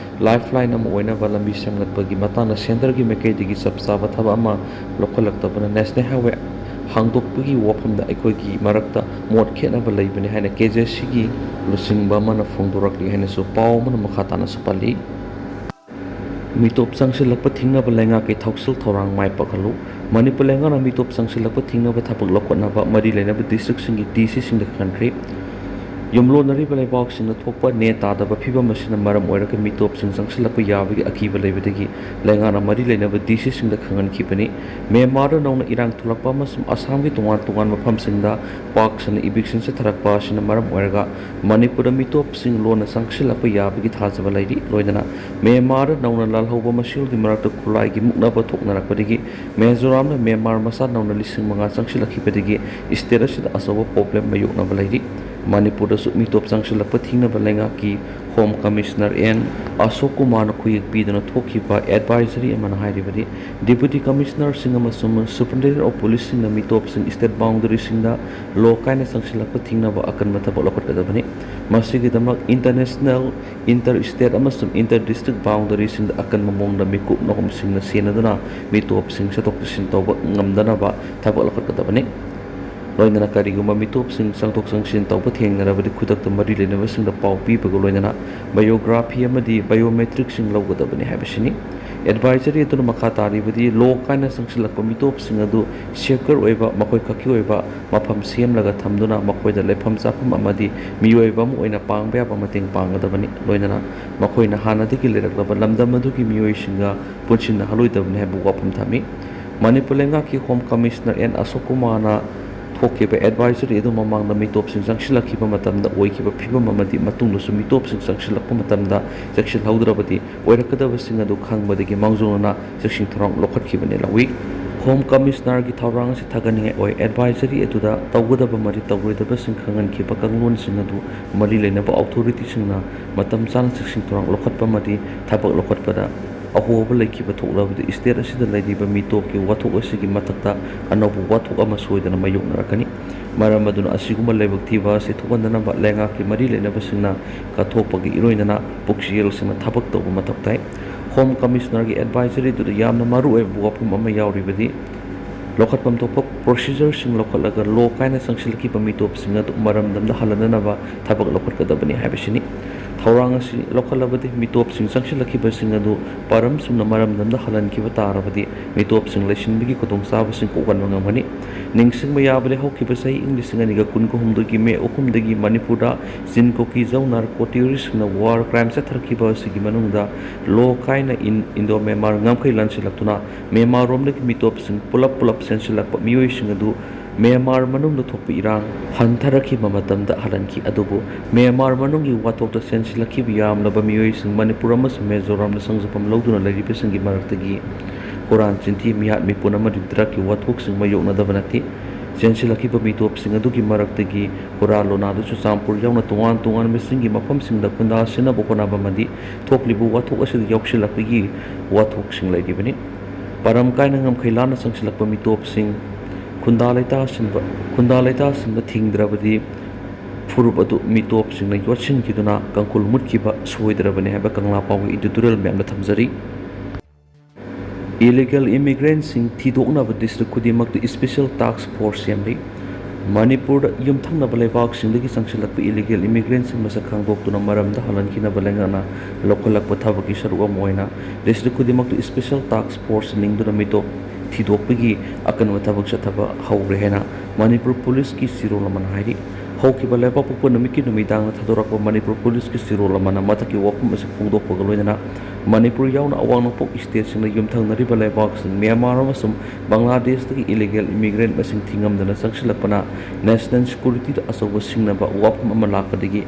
lifeline ꯑꯃ ꯑꯣꯏꯅꯕ ꯂꯝꯕꯤ ꯁꯦꯝꯒꯠꯄꯒꯤ ꯃꯇꯥꯡꯗ ꯁꯦꯟꯇꯔꯒꯤ ꯃꯥꯏꯀꯩꯗꯒꯤ ꯆꯞ ꯆꯥꯕ ꯊꯕꯛ ꯑꯃ ꯂꯧꯈꯠꯂꯛꯇꯕꯅ National Highway ꯍꯥꯡꯗꯣꯛꯄꯒꯤ ꯋꯥꯐꯝꯗ ꯑꯩꯈꯣꯏꯒꯤ ꯃꯔꯛꯇ ꯃꯣꯠ ꯈꯦꯠꯅꯕ ꯂꯩꯕꯅꯤ ꯍꯥꯏꯅ KJCꯒꯤ ꯂꯨꯆꯤꯡꯕ ꯑꯃꯅ ꯐꯣꯡꯗꯣꯔꯛꯂꯤ ꯍꯥꯏꯅꯁꯨ ꯄꯥꯎ ꯑꯃꯅ ꯃꯈꯥ ꯇꯥꯅꯁꯨ ꯄꯜꯂꯤ꯫ ꯃꯤꯇꯣꯞ ꯆꯪꯁꯤꯜꯂꯛꯄ ꯊꯤꯡꯅꯕ ꯂꯩꯉꯥꯛꯀꯤ ꯊꯧꯁꯤꯜ ꯊꯧꯔꯥꯡ ꯃꯥꯏ ꯄꯥꯛꯍꯜꯂꯨ꯫ ꯃꯅꯤꯄꯨꯔ ꯂꯩꯉꯥꯛꯅ ꯃꯤꯇꯣꯞ ꯆꯪꯁꯤꯜꯂꯛꯄ ꯊꯤꯡꯅꯕ ꯊꯕꯛ ꯂꯧꯈꯠꯅꯕ ꯃꯔꯤ ꯂꯩꯅꯕ districtꯁꯤꯡꯒꯤ DCꯁꯤꯡꯗ ꯈꯪꯍꯟꯈ꯭ꯔꯦ꯫ ꯌꯨꯝꯂꯣꯟꯅꯔꯤꯕ ꯂꯩꯕꯥꯛꯁꯤꯡꯗ ꯊꯣꯛꯄ ꯅꯦ ꯇꯥꯗꯕ ꯐꯤꯕꯝ ꯑꯁꯤꯅ ꯃꯔꯝ ꯑꯣꯏꯔꯒ ꯃꯤꯇꯣꯞꯁꯤꯡ ꯆꯪꯁꯤꯜꯂꯛꯄ ꯌꯥꯕꯒꯤ ꯑꯀꯤꯕ ꯂꯩꯕꯗꯒꯤ ꯂꯩꯉꯥꯛꯅ ꯃꯔꯤ ꯂꯩꯅꯕ ꯗꯤ ꯁꯤꯁꯤꯡꯗ ꯈꯪꯍꯟꯈꯤꯕꯅꯤ꯫ ꯃ꯭ꯌꯥꯟꯃꯥꯔꯗ ꯅꯧꯅ ꯏꯔꯥꯡ ꯊꯣꯛꯂꯛꯄ ꯑꯃꯁꯨꯡ ꯑꯁꯥꯝꯒꯤ ꯇꯣꯉꯥꯟ ꯇꯣꯉꯥꯟꯕ ꯃꯐꯝꯁꯤꯡꯗ ꯄꯥꯛ ꯁꯟꯅ ꯏꯚꯤꯛꯁꯟ ꯆꯠꯊꯔꯛꯄ ꯑꯁꯤꯅ ꯃꯔꯝ ꯑꯣꯏꯔꯒ ꯃꯅꯤꯄꯨꯔꯗ ꯃꯤꯇꯣꯞꯁꯤꯡ ꯂꯣꯟꯅ ꯆꯪꯁꯤꯜꯂꯛꯄ ꯌꯥꯕꯒꯤ ꯊꯥꯖꯕ ꯂꯩꯔꯤ꯫ ꯂꯣꯏꯅꯅ ꯃ꯭ꯌꯥꯟꯃꯥꯔꯗ ꯅꯧꯅ ꯂꯥꯜꯍꯧꯕ ꯃꯁꯦꯜꯒꯤ ꯃꯔꯛꯇ ꯈꯨꯠꯂꯥꯏꯒꯤ ꯃꯨꯛꯅꯕ ꯊꯣꯛꯅꯔꯛꯄꯗꯒꯤ ꯃꯤꯖꯣꯔꯥꯝꯗ ꯃ꯭ꯌꯥꯟꯃꯥꯔ ꯃꯆꯥ ꯅꯧꯅ ꯂꯤꯁꯤꯡ ꯃꯉꯥ ꯆꯪꯁꯤꯜꯂꯛꯈꯤꯕꯗꯒꯤ ꯁ꯭ꯇꯦꯠ ꯑꯁꯤꯗ ꯑꯆꯧꯕ ꯄ꯭ꯔꯣꯕ꯭ꯂꯦꯝ ꯃꯥꯌꯣꯛꯅꯕ ꯂꯩꯔꯤ꯫ ꯃꯅꯤꯄꯨꯔꯗꯁꯨ ꯃꯤꯇꯣꯞ ꯆꯪꯁꯤꯜꯂꯛꯄ ꯊꯤꯡꯅꯕ ꯂꯩꯉꯥꯛꯀꯤ ꯍꯣꯝ ꯀꯃꯤꯁꯅꯔ ꯑꯦꯟ ꯑꯁꯣꯛ ꯀꯨꯃꯥꯔꯅ ꯈꯨꯌꯦꯛ ꯄꯤꯗꯨꯅ ꯊꯣꯛꯈꯤꯕ ꯑꯦꯗꯚꯥꯏꯖꯔꯤ ꯑꯃꯅ ꯍꯥꯏꯔꯤꯕꯗꯤ, ꯗꯤꯄꯨꯇꯤ ꯀꯃꯤꯁꯅꯔꯁꯤꯡ ꯑꯃꯁꯨꯡ ꯁꯨꯄꯔꯤꯟꯇꯦꯟꯗꯦꯟ ꯑꯣꯐ ꯄꯨꯂꯤꯁꯁꯤꯡꯅ ꯃꯤꯇꯣꯞꯁꯤꯡ ꯁ꯭ꯇꯦꯠ ꯕꯥꯎꯟꯗꯔꯤꯁꯤꯡꯗ ꯂꯣ ꯀꯥꯏꯅ ꯆꯪꯁꯤꯜꯂꯛꯄ ꯊꯤꯡꯅꯕ ꯑꯀꯟꯕ ꯊꯕꯛ ꯂꯧꯈꯠꯀꯗꯕꯅꯤ꯫ ꯃꯁꯤꯒꯤꯗꯃꯛ ꯏꯟꯇꯔꯅꯦꯁꯅꯦꯜ, ꯏꯟꯇꯔ ꯁ꯭ꯇꯦꯠ ꯑꯃꯁꯨꯡ ꯏꯟꯇꯔ ꯗꯤꯁꯇ꯭ꯔꯤꯛ ꯕꯥꯎꯟꯗꯔꯤꯁꯤꯡꯗ ꯑꯀꯟꯕ ꯃꯑꯣꯡꯗ ꯃꯤꯀꯨꯞ ꯅꯍꯨꯝꯁꯤꯡꯅ ꯁꯦꯟꯅꯗꯨꯅ ꯃꯤꯇꯣꯞꯁꯤꯡ ꯆꯠꯊꯣꯛ ꯆꯠꯁꯤꯟ ꯇꯧꯕ ꯉꯝꯗꯅꯕ ꯊꯕꯛ ꯂꯧꯈꯠꯀꯗꯕꯅꯤ꯫ ꯂꯣꯏꯅꯅ ꯀꯔꯤꯒꯨꯝꯕ ꯃꯤꯇꯣꯞꯁꯤꯡ ꯆꯪꯊꯣꯛ ꯆꯪꯁꯤꯟ ꯇꯧꯕ ꯊꯦꯡꯅꯔꯕꯗꯤ ꯈꯨꯗꯛꯇ ꯃꯔꯤ ꯂꯩꯅꯕꯁꯤꯡꯗ ꯄꯥꯎ ꯄꯤꯕꯒ ꯂꯣꯏꯅꯅ ꯕꯥꯏꯑꯣꯒ꯭ꯔꯥꯐꯤ ꯑꯃꯗꯤ ꯕꯥꯏꯑꯣꯃꯦꯇ꯭ꯔꯤꯛꯁꯤꯡ ꯂꯧꯒꯗꯕꯅꯤ ꯍꯥꯏꯕꯁꯤꯅꯤ꯫ ꯑꯦꯗꯚꯥꯏꯖꯔꯤ ꯑꯗꯨꯅ ꯃꯈꯥ ꯇꯥꯔꯤꯕꯗꯤ ꯂꯣ ꯀꯥꯏꯅ ꯆꯪꯁꯤꯜꯂꯛꯄ ꯃꯤꯇꯣꯞꯁꯤꯡ ꯑꯗꯨ ꯁꯦꯀ꯭ꯌꯨꯔ ꯑꯣꯏꯕ, ꯃꯈꯣꯏ ꯈꯛꯀꯤ ꯑꯣꯏꯕ ꯃꯐꯝ ꯁꯦꯝꯂꯒ ꯊꯝꯗꯨꯅ ꯃꯈꯣꯏꯗ ꯂꯩꯐꯝ ꯆꯥꯐꯝ ꯑꯃꯗꯤ ꯃꯤꯑꯣꯏꯕ ꯑꯃ ꯑꯣꯏꯅ ꯄꯥꯡꯕ ꯌꯥꯕ ꯃꯇꯦꯡ ꯄꯥꯡꯒꯗꯕꯅꯤ꯫ ꯂꯣꯏꯅꯅ ꯃꯈꯣꯏꯅ ꯍꯥꯟꯅꯗꯒꯤ ꯂꯩꯔꯛꯂꯕ ꯂꯝꯗꯝ ꯑꯗꯨꯒꯤ ꯃꯤꯑꯣꯏꯁꯤꯡꯒ ꯄꯨꯟꯁꯤꯟꯅꯍꯜꯂꯣꯏꯗꯕꯅꯤ ꯍꯥꯏꯕ ꯋꯥꯐꯝ ꯊꯝꯃꯤ꯫ ꯃꯅꯤꯄꯨꯔ ꯂꯩꯉꯥꯛꯀꯤ ꯍꯣꯝ ꯀꯃꯤꯁꯅꯔ ꯑꯦꯟ ꯑꯁꯣꯛ ꯀꯨꯃꯥꯔꯅ ꯊꯣꯛꯈꯤꯕ ꯑꯦꯗꯚꯥꯏꯖꯔꯤ ꯑꯗꯨ ꯃꯃꯥꯡꯗ ꯃꯤꯇꯣꯞꯁꯤꯡ ꯆꯪꯁꯤꯜꯂꯛꯈꯤꯕ ꯃꯇꯝꯗ ꯑꯣꯏꯈꯤꯕ ꯐꯤꯕꯝ ꯑꯃꯗꯤ ꯃꯇꯨꯡꯗꯁꯨ ꯃꯤꯇꯣꯞꯁꯤꯡ ꯆꯪꯁꯤꯜꯂꯛꯄ ꯃꯇꯝꯗ ꯆꯦꯛꯁꯤꯜꯍꯧꯗ꯭ꯔꯕꯗꯤ ꯑꯣꯏꯔꯛꯀꯗꯕꯁꯤꯡ ꯑꯗꯨ ꯈꯪꯕꯗꯒꯤ ꯃꯥꯡꯖꯧꯅꯅ ꯆꯦꯛꯁꯤꯟ ꯊꯧꯔꯥꯡ ꯂꯧꯈꯠꯈꯤꯕꯅꯤ ꯂꯧꯏ꯫ ꯍꯣꯝ ꯀꯃꯤꯁꯅꯔꯒꯤ ꯊꯧꯔꯥꯡ ꯑꯁꯤ ꯊꯥꯒꯠꯅꯤꯡꯉꯥꯏ ꯑꯣꯏ꯫ ꯑꯦꯗꯚꯥꯏꯖꯔꯤ ꯑꯗꯨꯗ ꯇꯧꯒꯗꯕ ꯑꯃꯗꯤ ꯇꯧꯔꯣꯏꯗꯕꯁꯤꯡ ꯈꯪꯍꯟꯈꯤꯕ ꯀꯥꯡꯂꯣꯟꯁꯤꯡ ꯑꯗꯨ ꯃꯔꯤ ꯂꯩꯅꯕ ꯑꯣꯊꯣꯔꯤꯇꯤꯁꯤꯡꯅ ꯃꯇꯝ ꯆꯥꯅ ꯆꯦꯛꯁꯤꯟ ꯊꯧꯔꯥꯡ ꯂꯧꯈꯠꯄ ꯑꯃꯗꯤ ꯊꯕꯛ ꯂꯧꯈꯠꯄꯗ ꯑꯍꯣꯕ ꯂꯩꯈꯤꯕ ꯊꯣꯛꯂꯕꯗꯤ ꯁ꯭ꯇꯦꯠ ꯑꯁꯤꯗ ꯂꯩꯔꯤꯕ ꯃꯤꯇꯣꯞꯀꯤ ꯋꯥꯊꯣꯛ ꯑꯁꯤꯒꯤ ꯃꯊꯛꯇ ꯑꯅꯧꯕ ꯋꯥꯊꯣꯛ ꯑꯃ ꯁꯣꯏꯗꯅ ꯃꯥꯌꯣꯛꯅꯔꯛꯀꯅꯤ꯫ ꯃꯔꯝ ꯑꯗꯨꯅ ꯑꯁꯤꯒꯨꯝꯕ ꯂꯥꯏꯕꯛ ꯊꯤꯕ ꯑꯁꯤ ꯊꯣꯛꯍꯟꯗꯅꯕ ꯂꯩꯉꯥꯛꯀꯤ ꯃꯔꯤ ꯂꯩꯅꯕꯁꯤꯡꯅ ꯀꯠꯊꯣꯛꯄꯒꯤ ꯏꯔꯣꯏꯅꯅ ꯄꯨꯛꯆꯦꯜꯁꯤꯡꯅ ꯊꯕꯛ ꯇꯧꯕ ꯃꯊꯧ ꯇꯥꯏ꯫ ꯍꯣꯝ ꯀꯃꯤꯁꯅꯔꯒꯤ ꯑꯦꯗꯚꯥꯏꯖꯔꯤꯗꯨꯗ ꯌꯥꯝꯅ ꯃꯔꯨꯑꯣꯏꯕ ꯋꯥꯐꯝ ꯑꯃ ꯌꯥꯎꯔꯤꯕꯗꯤ, ꯂꯧꯈꯠꯐꯝ ꯊꯣꯛꯄ ꯄ꯭ꯔꯣꯁꯤꯖꯔꯁꯤꯡ ꯂꯧꯈꯠꯂꯒ ꯂꯣ ꯀꯥꯏꯅ ꯆꯪꯁꯤꯜꯂꯛꯈꯤꯕ ꯃꯤꯇꯣꯞꯁꯤꯡ ꯑꯗꯨ ꯃꯔꯝꯗꯝꯗ ꯍꯜꯍꯟꯅꯅꯕ ꯊꯕꯛ ꯂꯧꯈꯠꯀꯗꯕꯅꯤ ꯍꯥꯏꯕꯁꯤꯅꯤ꯫ ꯊꯧꯔꯥꯡ ꯑꯁꯤ ꯂꯧꯈꯠꯂꯕꯗꯤ ꯃꯤꯇꯣꯞꯁꯤꯡ ꯆꯪꯁꯤꯜꯂꯛꯈꯤꯕꯁꯤꯡ ꯑꯗꯨ ꯄꯥꯔꯝ ꯆꯨꯝꯅ ꯃꯔꯝꯗꯝꯗ ꯍꯜꯍꯟꯈꯤꯕ ꯇꯥꯔꯕꯗꯤ ꯃꯤꯇꯣꯞꯁꯤꯡ ꯂꯩꯁꯤꯟꯕꯒꯤ ꯈꯨꯗꯣꯡꯆꯥꯕꯁꯤꯡ ꯀꯣꯛꯍꯟꯕ ꯉꯝꯒꯅꯤ꯫ ꯅꯤꯡꯁꯤꯡꯕ ꯌꯥꯕꯗꯤ ꯍꯧꯈꯤꯕ ꯆꯍꯤ ꯏꯪ ꯂꯤꯁꯤꯡ ꯑꯅꯤꯒ ꯀꯨꯟꯒ ꯍꯨꯝꯗꯣꯏꯒꯤ ꯃꯦ ꯑꯍꯨꯝꯗꯒꯤ ꯃꯅꯤꯄꯨꯔꯗ ꯆꯤꯟ ꯀꯣꯀꯤ ꯖꯧ ꯅꯥꯔꯀꯣ ꯇꯦꯔꯣꯔꯤꯁꯁꯤꯡꯅ ꯋꯥꯔ ꯀ꯭ꯔꯥꯏꯝ ꯆꯠꯊꯔꯛꯈꯤꯕ ꯑꯁꯤꯒꯤ ꯃꯅꯨꯡꯗ ꯂꯣ ꯀꯥꯏꯅ ꯏꯟ-, ꯏꯟꯗꯣ ꯃ꯭ꯌꯥꯟꯃꯥꯔ ꯉꯝꯈꯩ ꯂꯥꯟꯁꯤꯜꯂꯛꯇꯨꯅ ꯃ꯭ꯌꯥꯟꯃꯥꯔꯔꯣꯝꯗꯒꯤ ꯃꯤꯇꯣꯞꯁꯤꯡ ꯄꯨꯂꯞ ꯄꯨꯂꯞ ꯆꯦꯟꯁꯤꯜꯂꯛꯄ ꯃꯤꯑꯣꯏꯁꯤꯡ ꯑꯗꯨ ꯃ꯭ꯌꯥꯟꯃꯥꯔ ꯃꯅꯨꯡꯗ ꯊꯣꯛꯄ ꯏꯔꯥꯡ ꯍꯟꯊꯔꯛꯈꯤꯕ ꯃꯇꯝꯗ ꯍꯜꯍꯟꯈꯤ꯫ ꯑꯗꯨꯕꯨ ꯃ꯭ꯌꯥꯟꯃꯥꯔ ꯃꯅꯨꯡꯒꯤ ꯋꯥꯊꯣꯛꯇ ꯆꯦꯟꯁꯤꯜꯂꯛꯈꯤꯕ ꯌꯥꯝꯂꯕ ꯃꯤꯑꯣꯏꯁꯤꯡ ꯃꯅꯤꯄꯨꯔ ꯑꯃꯁꯨꯡ ꯃꯤꯖꯣꯔꯥꯝꯗ ꯁꯪꯖꯐꯝ ꯂꯧꯗꯨꯅ ꯂꯩꯔꯤꯕꯁꯤꯡꯒꯤ ꯃꯔꯛꯇꯒꯤ ꯍꯨꯔꯥꯟ ꯆꯤꯟꯊꯤ, ꯃꯤꯍꯥꯠ ꯃꯤꯄꯨꯟ ꯑꯃꯗꯤ ꯗ꯭ꯔꯒꯀꯤ ꯋꯥꯊꯣꯛꯁꯤꯡ ꯃꯥꯌꯣꯛꯅꯗꯕ ꯅꯠꯇꯦ꯫ ꯆꯦꯟꯁꯤꯜꯂꯛꯈꯤꯕ ꯃꯤꯇꯣꯞꯁꯤꯡ ꯑꯗꯨꯒꯤ ꯃꯔꯛꯇꯒꯤ ꯍꯨꯔꯥꯜ ꯂꯣꯅꯥꯗ ꯆꯨꯔꯆꯥꯟꯄꯨꯔ ꯌꯥꯎꯅ ꯇꯣꯉꯥꯟ ꯇꯣꯉꯥꯟꯕꯁꯤꯡꯒꯤ ꯃꯐꯝꯁꯤꯡꯗ ꯈꯨꯟꯗꯥꯁꯤꯟꯅꯕ ꯍꯣꯠꯅꯕ ꯑꯃꯗꯤ ꯊꯣꯛꯂꯤꯕ ꯋꯥꯊꯣꯛ ꯑꯁꯤꯗ ꯌꯥꯎꯁꯤꯜꯂꯛꯄꯒꯤ ꯋꯥꯊꯣꯛꯁꯤꯡ ꯂꯩꯔꯤꯕꯅꯤ꯫ ꯄꯥꯔꯝ ꯀꯥꯏꯅ ꯉꯝꯈꯩ ꯂꯥꯟꯅ ꯆꯪꯁꯤꯜꯂꯛꯄ ꯃꯤꯇꯣꯞꯁꯤꯡ ꯈꯨꯟꯗꯥ ꯂꯩꯇꯥꯁꯤꯟꯕ, ꯈꯨꯟꯗꯥ ꯂꯩꯇꯥꯁꯤꯟꯕ ꯊꯤꯡꯗ꯭ꯔꯕꯗꯤ ꯐꯨꯔꯨꯞ ꯑꯗꯨ ꯃꯤꯇꯣꯞꯁꯤꯡꯅ ꯌꯣꯠꯁꯤꯟꯈꯤꯗꯨꯅ ꯀꯥꯡꯈꯨꯜ ꯃꯨꯠꯈꯤꯕ ꯁꯣꯏꯗ꯭ꯔꯕꯅꯤ ꯍꯥꯏꯕ ꯀꯪꯂꯥ ꯄꯥꯎꯒꯤ editorial ꯃꯌꯥꯝꯅ ꯊꯝꯖꯔꯤ꯫ ꯏꯂꯤꯒꯦꯜ ꯏꯃꯤꯒ꯭ꯔꯦꯟꯁꯤꯡ ꯊꯤꯗꯣꯛꯅꯕ ꯗꯤꯁꯇ꯭ꯔꯤꯛ ꯈꯨꯗꯤꯡꯃꯛꯇ special task force ꯁꯦꯝꯂꯤ꯫ ꯃꯅꯤꯄꯨꯔꯗ ꯌꯨꯝꯊꯪꯅꯕ ꯂꯩꯕꯥꯛꯁꯤꯡꯗꯒꯤ ꯆꯪꯁꯤꯜꯂꯛꯄ ꯏꯂꯤꯒꯦꯜ ꯏꯃꯤꯒ꯭ꯔꯦꯟꯁꯤꯡ ꯃꯁꯛ ꯈꯪꯗꯣꯛꯇꯨꯅ ꯃꯔꯝꯗ ꯍꯜꯍꯟꯈꯤꯅꯕ ꯂꯩꯉꯥꯛꯅ ꯂꯧꯈꯠꯂꯛꯄ ꯊꯕꯛꯀꯤ ꯁꯔꯨꯛ ꯑꯃ ꯑꯣꯏꯅ ꯗꯤꯁꯇ꯭ꯔꯤꯛ ꯈꯨꯗꯤꯡꯃꯛꯇ special task force ꯂꯤꯡꯗꯨꯅ ꯃꯤꯇꯣꯞ ꯊꯤꯗꯣꯛꯄꯒꯤ ꯑꯀꯟꯕ ꯊꯕꯛ ꯆꯠꯊꯕ ꯍꯧꯔꯦ ꯍꯥꯏꯅ ꯃꯅꯤꯄꯨꯔ ꯄꯨꯂꯤꯁꯀꯤ ꯆꯦꯔꯣꯜ ꯑꯃꯅ ꯍꯥꯏꯔꯤ꯫ ꯍꯧꯈꯤꯕ ꯂꯩꯕꯥꯛꯄꯣꯛꯄ ꯅꯨꯃꯤꯠꯀꯤ ꯅꯨꯃꯤꯗꯥꯡꯗ ꯊꯥꯗꯣꯔꯛꯄ ꯃꯅꯤꯄꯨꯔ ꯄꯨꯂꯤꯁꯀꯤ ꯆꯦꯔꯣꯜ ꯑꯃꯅ ꯃꯊꯛꯀꯤ ꯋꯥꯐꯝ ꯑꯁꯤ ꯐꯣꯡꯗꯣꯛꯄꯒ ꯂꯣꯏꯅꯅ ꯃꯅꯤꯄꯨꯔ ꯌꯥꯎꯅ ꯑꯋꯥꯡ ꯅꯣꯡꯄꯣꯛ ꯁ꯭ꯇꯦꯠꯁꯤꯡꯅ ꯌꯨꯝꯊꯪꯅꯔꯤꯕ ꯂꯩꯕꯥꯛꯁꯤꯡ ꯃ꯭ꯌꯥꯟꯃꯥꯔ ꯑꯃꯁꯨꯡ ꯕꯪꯒ꯭ꯂꯥꯗꯦꯁꯇꯒꯤ ꯏꯂꯤꯒꯦꯜ ꯏꯃꯤꯒ꯭ꯔꯦꯟꯠ ꯃꯁꯤꯡ ꯊꯤꯉꯝꯗꯅ ꯆꯪꯁꯤꯜꯂꯛꯄꯅ ꯅꯦꯁꯅꯦꯜ ꯁꯦꯀ꯭ꯌꯨꯔꯤꯇꯤꯗ ꯑꯆꯧꯕ ꯁꯤꯡꯅꯕ ꯋꯥꯐꯝ ꯑꯃ ꯂꯥꯛꯄꯗꯒꯤ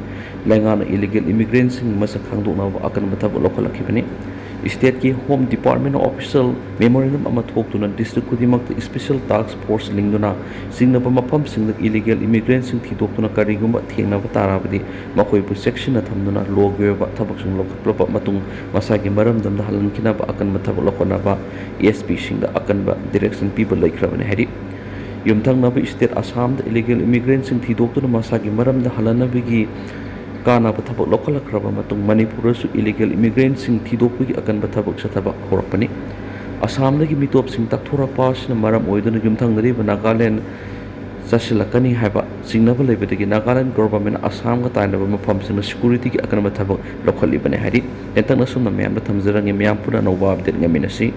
ꯂꯩꯉꯥꯛꯅ ꯏꯂꯤꯒꯦꯜ ꯏꯃꯤꯒ꯭ꯔꯦꯟꯠꯁꯤꯡ ꯃꯁꯛ ꯈꯪꯗꯣꯛꯅꯕ ꯑꯀꯟꯕ ꯊꯕꯛ ꯂꯧꯈꯠꯂꯛꯈꯤꯕꯅꯤ꯫ ꯁ꯭ꯇꯦꯠꯀꯤ ꯍꯣꯝ ꯗꯤꯄꯥꯔꯠꯃꯦꯟꯠ ꯑꯣꯐꯤꯁꯤꯌꯦꯜ ꯃꯦꯃꯣꯔꯦꯟꯗꯝ ꯑꯃ ꯊꯣꯛꯇꯨꯅ ꯗꯤꯁꯇ꯭ꯔꯤꯛ ꯈꯨꯗꯤꯡꯃꯛꯇ ꯁ꯭ꯄꯦꯁꯤꯌꯦꯜ ꯇꯥꯛꯁ ꯐꯣꯔꯁ ꯂꯤꯡꯗꯨꯅ ꯆꯤꯡꯅꯕ ꯃꯐꯝꯁꯤꯡꯗ ꯏꯂꯤꯒꯦꯜ ꯏꯃꯤꯒ꯭ꯔꯦꯟꯠꯁꯤꯡ ꯊꯤꯗꯣꯛꯇꯨꯅ ꯀꯔꯤꯒꯨꯝꯕ ꯊꯦꯡꯅꯕ ꯇꯥꯔꯕꯗꯤ ꯃꯈꯣꯏꯕꯨ ꯆꯦꯛꯁꯤꯟꯅ ꯊꯝꯗꯨꯅ ꯂꯣꯒꯤ ꯑꯣꯏꯕ ꯊꯕꯛꯁꯤꯡ ꯂꯧꯈꯠꯂꯕ ꯃꯇꯨꯡ ꯃꯁꯥꯒꯤ ꯃꯔꯝꯗꯝꯗ ꯍꯜꯍꯟꯈꯤꯅꯕ ꯑꯀꯟꯕ ꯊꯕꯛ ꯂꯧꯈꯠꯅꯕ ꯑꯦꯁ ꯄꯤꯁꯤꯡꯗ ꯑꯀꯟꯕ ꯗꯤꯔꯦꯛꯁꯟ ꯄꯤꯕ ꯂꯩꯈ꯭ꯔꯕꯅꯤ ꯍꯥꯏꯔꯤ꯫ ꯌꯨꯝꯊꯪꯅꯕ ꯁ꯭ꯇꯦꯠ ꯑꯁꯥꯝꯗ ꯏꯂꯤꯒꯦꯜ ꯏꯃꯤꯒ꯭ꯔꯦꯟꯠꯁꯤꯡ ꯊꯤꯗꯣꯛꯇꯨꯅ ꯃꯁꯥꯒꯤ ꯃꯔꯝꯗ ꯍꯜꯍꯟꯅꯕꯒꯤ ꯀꯥꯟꯅꯕ ꯊꯕꯛ ꯂꯧꯈꯠꯂꯛꯈ꯭ꯔꯕ ꯃꯇꯨꯡ ꯃꯅꯤꯄꯨꯔꯗꯁꯨ ꯏꯂꯤꯒꯦꯜ ꯏꯃꯤꯒ꯭ꯔꯦꯟꯠꯁꯤꯡ ꯊꯤꯗꯣꯛꯄꯒꯤ ꯑꯀꯟꯕ ꯊꯕꯛ ꯆꯠꯊꯕ ꯍꯧꯔꯛꯄꯅꯤ꯫ ꯑꯁꯥꯝꯗꯒꯤ ꯃꯤꯇꯣꯞꯁꯤꯡ ꯇꯛꯊꯣꯔꯛꯄ ꯑꯁꯤꯅ ꯃꯔꯝ ꯑꯣꯏꯗꯨꯅ ꯌꯨꯝꯊꯪꯅꯔꯤꯕ ꯅꯥꯒꯥꯂꯦꯟ, ꯆꯠꯁꯤꯜꯂꯛꯀꯅꯤ ꯍꯥꯏꯕ ꯆꯤꯡꯅꯕ ꯂꯩꯕꯗꯒꯤ ꯅꯥꯒꯥꯂꯦꯟ ꯒꯣꯚꯔꯟꯃꯦꯟꯠꯅ ꯑꯁꯥꯝꯒ ꯇꯥꯏꯅꯕ ꯃꯐꯝꯁꯤꯡꯗ ꯁꯦꯀ꯭ꯌꯨꯔꯤꯇꯤꯒꯤ ꯑꯀꯟꯕ ꯊꯕꯛ ꯂꯧꯈꯠꯂꯤꯕꯅꯤ ꯍꯥꯏꯔꯤ꯫ ꯇꯦꯟꯇꯛꯅ ꯁꯣꯝꯅ ꯃꯌꯥꯝꯗ ꯊꯝꯖꯔꯝꯒꯦ꯫ ꯃꯌꯥꯝ ꯄꯨꯟꯅ ꯑꯅꯧꯕ ꯑꯞꯗꯦꯠ ꯉꯥꯏꯃꯤꯟꯅꯁꯤ꯫